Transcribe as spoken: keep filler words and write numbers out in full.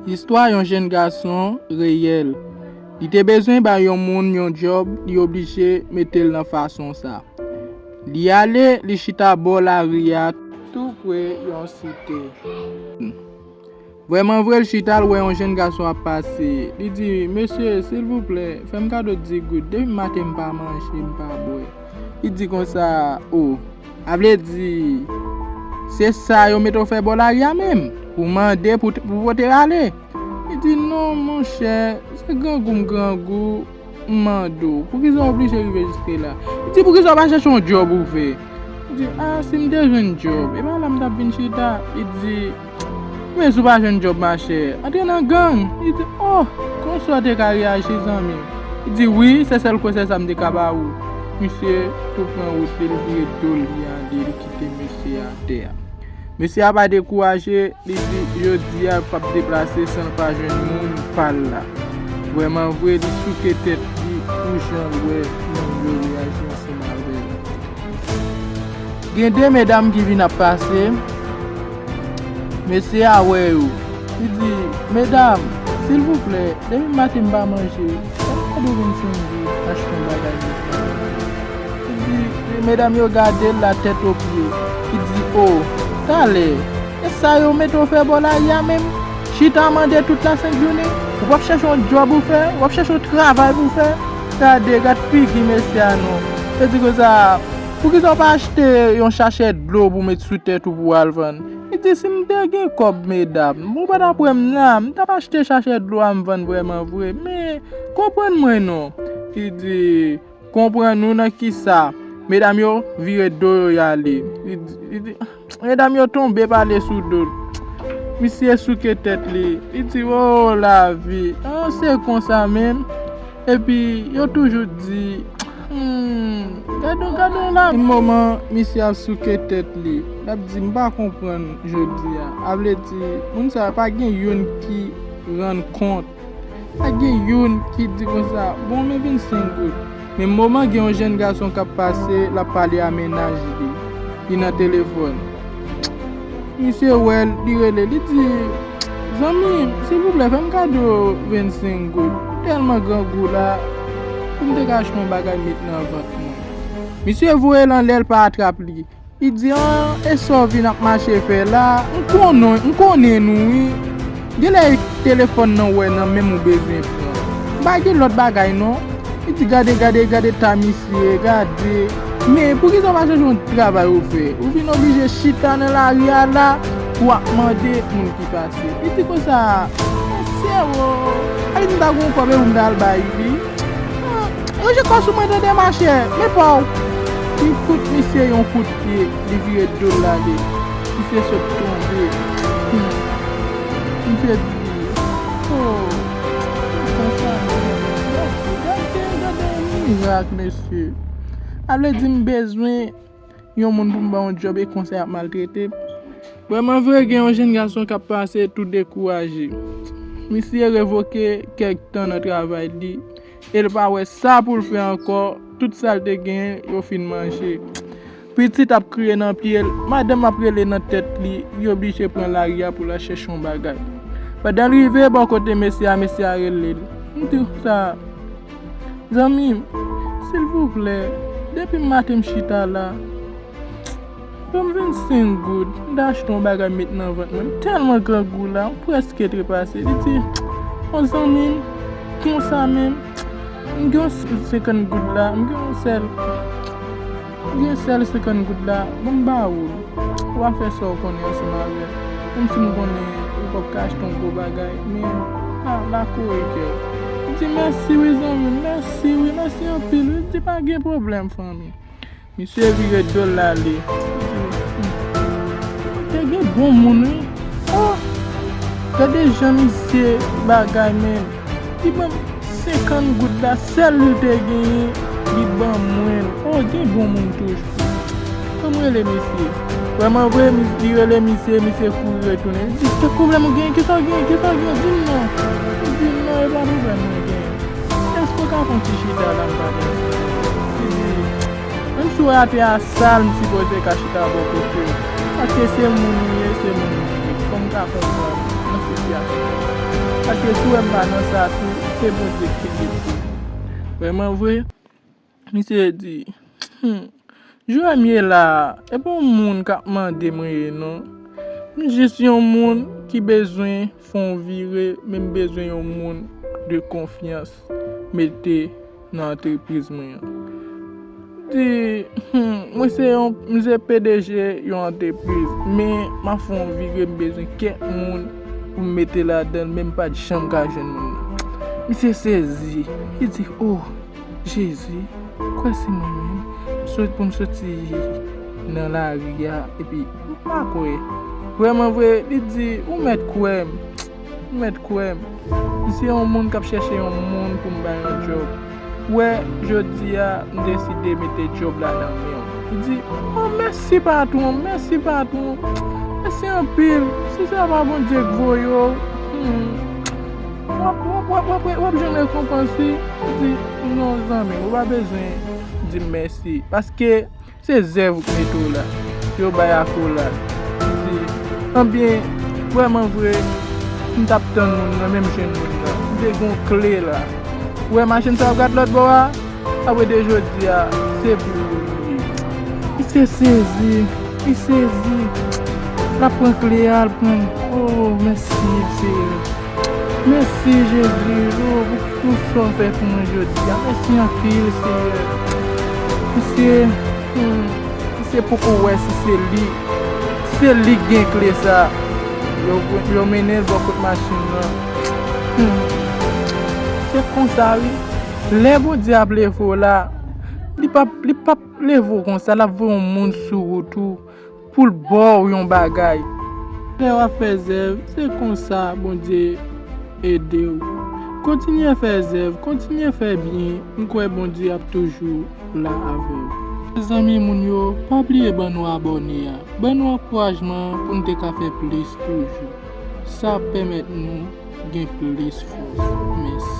Istwa yon jèn gason reyèl. Li te bezwen bay yon moun yon djòb, li oblije mete l nan fason sa. Li ale, li chita bò lari a, tou pre yon site. Vrèman vre, l chita, l wè yon jèn gason ap pase. Li di, "Mesye, silvouplè, fè m kado dis goud. Depi maten m pa manje, m pa bwè." Li di konsa, "O, a vle di, se sa yo mete w fè bò lari a menm? Pou mande, pou, pou pote ale?" Li di, "Non, monchè, se grangou m grangou, m mande w. Poukisa w oblije rive jiske la?" Li di, "Poukisa w pa chèche yon djòb ou fè?" Li di, "A, si m te jwenn djòb, e pa la m t ap vin chita." Li di, "Men si w pa jwenn djòb, machè, antre nan gang." Li di, "O, konsa w te ka reyaji, zanmi m?" Li di, "Wi, se sèl konsèy sa m te ka ba ou." Misye tou pran wout li, li vire do l, li ale, li kite mesye a atè a. Mesye a pa dekouraje, li di, "Jodi a, yo p ap deplase san l pa jwenn moun pa l la." Vrèman vre, li souke tèt li pou jan l wè moun yo reyaji ansanm avè l. Gen de medam ki vin ap pase, mesye a wè yo. Li di, "Medam, silvouplè, depi maten m pa manje, fè m kado vennsenk goud, achte yon bagay." Li di, medam yo gade l la tèt o pye. Li di, "O, talè, e sa yo mete w fè bò lari a menm? Chita mande tout la sent jounen? Ou p ap chèche yon djòb ou fè? Ou p ap chèche yon travay pou w fè?" Gade, gad figi mesye a non. Yo di konsa, "Poukisa w pa achte yon chachè dlo pou w met sou tèt ou pou w al vann?" Li di, "Si m te gen kòb, medam, ou pa t ap wè m la, m t ap achte chachè dlo a m vann vrèman vre. Men, konprann mwen non." Li di, "Konprann ou nan kisa?" Medam yo vire do yo y ale. Li di, li di, medam yo tonbe pale sou do l. Misye souke tèt li. Li di, "O, lavi, an se konsa menm." Epi, yo toujou di, "Hmm, gade, gade la." Yon moman, misye ap souke tèt li. L ap di, "M pa konprann jodi a." A vle di, moun sa yo pa gen youn ki rann kont. Pa gen youn ki di konsa, "Bon, men vennsenk goud." Men moman gen yon jèn gason k ap pase, l ap pale a mennaj li. Li nan telefòn. Misye wè l, li rele, li di, "Zanmi m, silvouplè, fè m kado vennsenk goud. M tèlman grangou la, pou m te ka achte yon bagay met nan vant mwen." Misye voye l anlè, l pa atrap li. Li di, "An, e sa w vin ap mache fè la? M konnen, m konnen nou, wi. Genlè e telefòn nan w wè nan men m ou bezwen pran. M pa gen lòt bagay, non." Li di, "Gade, gade, gade ta misye, gade. Men poukisa w pa chèche yon travay ou fè? Ou vin oblije chita nan lari a la, pou w ap mande moun ki pase." Li di konsa, "Mesye, o, a li di m ta gen yon kòb e pou m ta al bay li." "An, ranje kò sou mwen tande, machè, men pa w." Li fout misye yon kout pye, li vire do l ale. Misye sot tonbe. Hmm. Misye di, "O, konsa, gade, gade, gade yon mirak, mesye. A vle di m bezwen yon moun pou m ba yon djòb e konsa y ap maltrete m." Vrèman vre, gen yon jèn gason k ap pase tou dekouraje. Misye revoke kèk tan nan travay li e l pa wè sa pou l fè ankò, tout sa l te genyen, yo fin manje. Pitit ap kriye nan pye l, madanm ap rele nan tèt li, li oblije pran lari a pou l al chèche yon bagay. Pandan l rive bò kote mesye a, mesye a rele l. Li di konsa, "Zanmi m, silvouplè, depi maten m chita la, ban m vennsenk goud, m ta achte yon bagay met nan vant mwen. M tèlman grangou la, m prèske trepase." Li di, "O zanmi m, konsa menm, m gen yon senkant goud la, m gen yon sèl, m gen yon sèl senkant goud la, ban m ba ou l. Ou a fè sa w konnen ansanm avè l. Menm si m konnen ou p ap ka achte yon gwo bagay, men la, la kore kè w." Li di, "Mèsi wi zanmi m, mèsi wi, mèsi anpil wi." Li di, "Pa gen pwoblèm fanmi." Misye vire do l ale. Te gen bon moun wi. O, gade jan misye bagay menm. Li ban m senkant goud la, sèl li te genyen, li ban mwen l. O, gen bon moun toujou. Ban m rele misye. Vrèman vre, li rele misye, misye kouri retounen. Li di, "Kèk pwoblèm ou genyen? Kisa w genyen? Kisa w genyen? Di m non." Li di, "Non, e pa pwoblèm mwen genyen. Èske w ka fè yon ti chita la, m pale ansanm avè w?" Li di, "Menm si w atè a sal, m sipoze ka chita bò kote w. Paske se moun ou ye, se moun mwen ye. Fò m ka konprann nan sitiyasyon w." Paske si w wè m pa nan sa tou, se Bondye ki kenbe m tou. Vrèman vre, misye di, hmm, jan m ye la a, e pa yon moun k ap mande m reye non. M jis yon moun ki bezwen fè yon vire, men m bezwen yon moun de konfyans mete nan antrepriz mwen an. Di, hmm, mwen se yon, m se P D G yon antrepriz, men m ap fè yon vire, m bezwen kèk moun pou m mete ladan l, men m pa t janm ka jwenn moun nan. Misye sezi, li di, oh, Jezi, kwè se mwen menm. M sot, pou m soti nan lari a, epi m pa kwè. Vrèman vre, li di, ou mèt kwè m. Ou mèt kwè m. M se yon moun k ap chèche yon moun pou m bay yon djòb. Ou wè, jodi a, m deside mete djòb la nan men w. Li di, oh, mèsi patwon, mèsi patwon. Mèsi anpil. Si se pa Bondye k voye w, hmm, w ap, w ap, w ap, w ap, w ap jwenn rekonpans wi. Li di, non, zanmi, ou pa bezwen di m mèsi. Paske se zèv ou k mete w la. Yo bay akolad. Li di, anbyen, vrèman vre, m t ap tann moun nan, men m jwenn moun nan. M te gen yon kle la. Ou wè machin sa ap gad lòt bò a? Apre de jodi a, se pou ou li ye. Misye sezi, li sezi. L ap pran kle a, l pran. Oh, mèsi, Seyè. Mèsi, Jezi, oh, pou, pou sa w fè pou mwen jodi a. Mèsi anpil, Seyè. Misye, hmm, misye poko wè si se li. Se li k gen kle sa. Yo, yo mennen l bò kot machin nan. Hmm. Se konsa, wi. Lè Bondye ap leve w la, li p ap, li p ap leve w konsa, l ap voye yon moun sou wout ou pou l ba w yon bagay. Lè w ap fè zèv, se konsa Bondye ede w. Kontinye fè zèv, kontinye fè byen, m kwè Bondye ap toujou la avè w. Mezanmi, moun yo, pa bliye ban nou abòne a, ban nou ankourajman pou n te ka fè plis toujou. Sa ap pèmèt nou gen plis fòs. Mèsi.